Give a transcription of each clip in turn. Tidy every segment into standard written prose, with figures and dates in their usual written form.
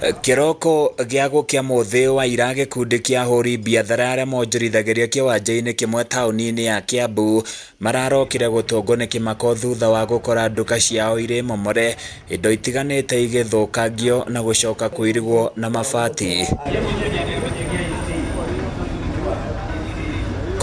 Kĩroko gĩa gũkĩa mũthĩ wa ira gĩkundi kĩa ahũri biathara arĩa monjorithagĩrio kĩwanja-inĩ kĩmwe taũni-inĩ ya Kiambu mararokire gũtũngwo nĩ kĩmako thutha wa gũkora nduka ciao irĩ momore, indo itiganĩte igĩthũkangio na gũcoka kũirigwo na mabati.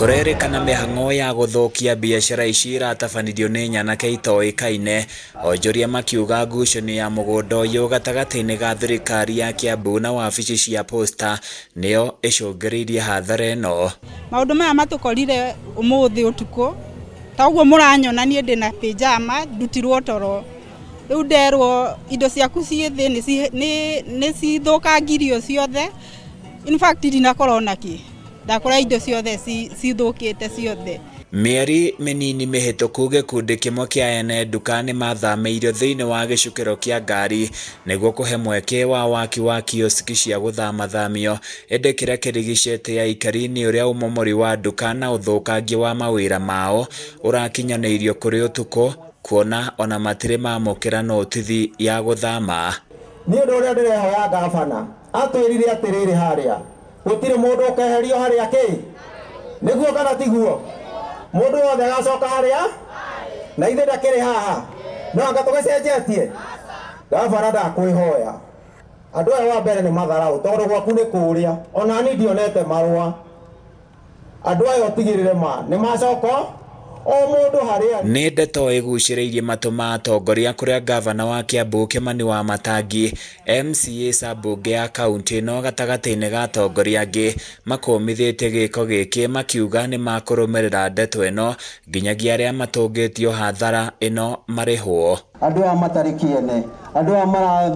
Kũrerĩkana mĩhang'o ya gũthũkia biacara ici ĩratabanirio nĩ nyanake itoĩkaine, onjoria makiuga ngucanio ya mũgũnda ũyũ gatagatĩ-inĩ ga thirikari ya Kiambu na wabici cia Posta nĩyo ĩcũngĩrĩirie hathara ĩno. Maũndũ maya matũkorire ũmũthĩ ũtukũ, ta ũguo mũranyona niĩ ndĩna pyjama ndutirwo toro. Rĩu nderwo indo ciaku ciĩ thĩ nĩ cithũkangirio ciothe. In fact ndinakorwo nakĩ. Ndakora indo ciothe cithũkĩte ciothe. Mĩeri mĩnini mĩhĩtũku gĩkundi kĩmwe kĩa ene nduka nĩmathamĩirio thĩinĩ wa gĩcukĩro kĩa ngari nĩguo kũhe mweke wa waki wa kioski cia gũthamathamio, ĩndĩ kĩrĩa kĩrigicĩte aikari nĩ ũrĩa ũmomori wa nduka na ũthũkangia wa mawĩra mao ũrakinyanĩirio kũrĩ ũtukũ, kuona ona matirĩ mamũkĩra notithi ya gũthama. Nĩ ũndũ ũrĩa ndĩrehoya gabana atwĩrire atĩrĩrĩ harĩa gũtirĩ mũndũ ũkeherio harĩa kĩ nĩguo kana tiguo mũndũ wothe agacoka harĩa na ithe ndakĩrĩ haha no anga tũgĩcenjetie. Gabana ndakwĩhoya andũ aya wa mbere nĩ matharau tondũ gwaku nĩ kũrĩa ona niĩ ndionete marũa. Andũ aya ũtigĩrĩre ma nĩ macoka o mũndũ harĩa. Nĩ ndeto ĩgucĩrĩirie matũ ma atongoria kũrĩa gavana wa Kiambu Kimani Wamatangi, MCA Sambunge ya kaunti ĩno gatagatĩ-inĩ ga atongoria angĩ makũmithĩtie gĩko gĩkĩ makiuga nĩ makũrũmĩrĩra ndeto ĩno nginyagia arĩa matũngĩtio hathara ĩno marĩhwo. Andũ aya matarĩ kĩene, andũ aya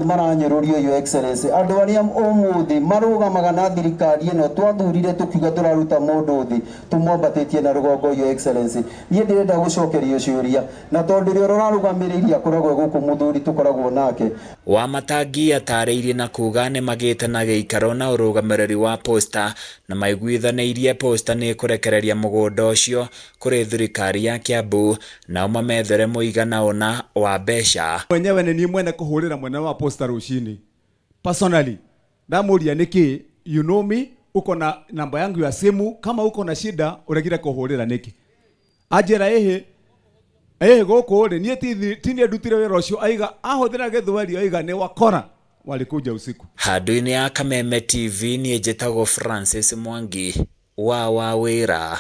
maranyũrũrio Your Excellency, andũ arĩa ũmũthĩ marũgamaga na thirikari ĩno twathurire tũkiuga tũraruta mũndũ thĩ tũmwambatĩtie na rũgongo Your Excellency. Niĩ ndĩrenda gũcokerio ciũria na tondũ ũrĩa ũrarũgamĩrĩire akoragwo gũkũ mũthuri tũkoragwo nake. Wamatangi atarĩirie na kuga nĩ magĩte na gĩikaro na ũrũgamĩrĩri wa Posta na maiguithanĩirie Posta nĩ ĩkũrekereria mũgũnda ũcio kũrĩ thirikari ya Kiambu nao mamethere mũigana ũna wa mbeca. Mwenyewe nĩ niĩ mwene kũhũrĩra mwene wa Posta rũcinĩ personally ndamuria nĩkĩ, you know me, uko na namba yangu ya simu, kama uko na shida uregire kũhũrĩra nĩkĩ. Anjĩra ĩhĩ gũkũ rĩ niĩ ti niĩ ndutire wĩra ũcio, aiga ahũthĩra gĩthweri aiga nĩ wakora walikuja usiku. Handũ-inĩ ya Kameme TV niĩ njĩtagwo Francis Mwangi wa Wawĩra.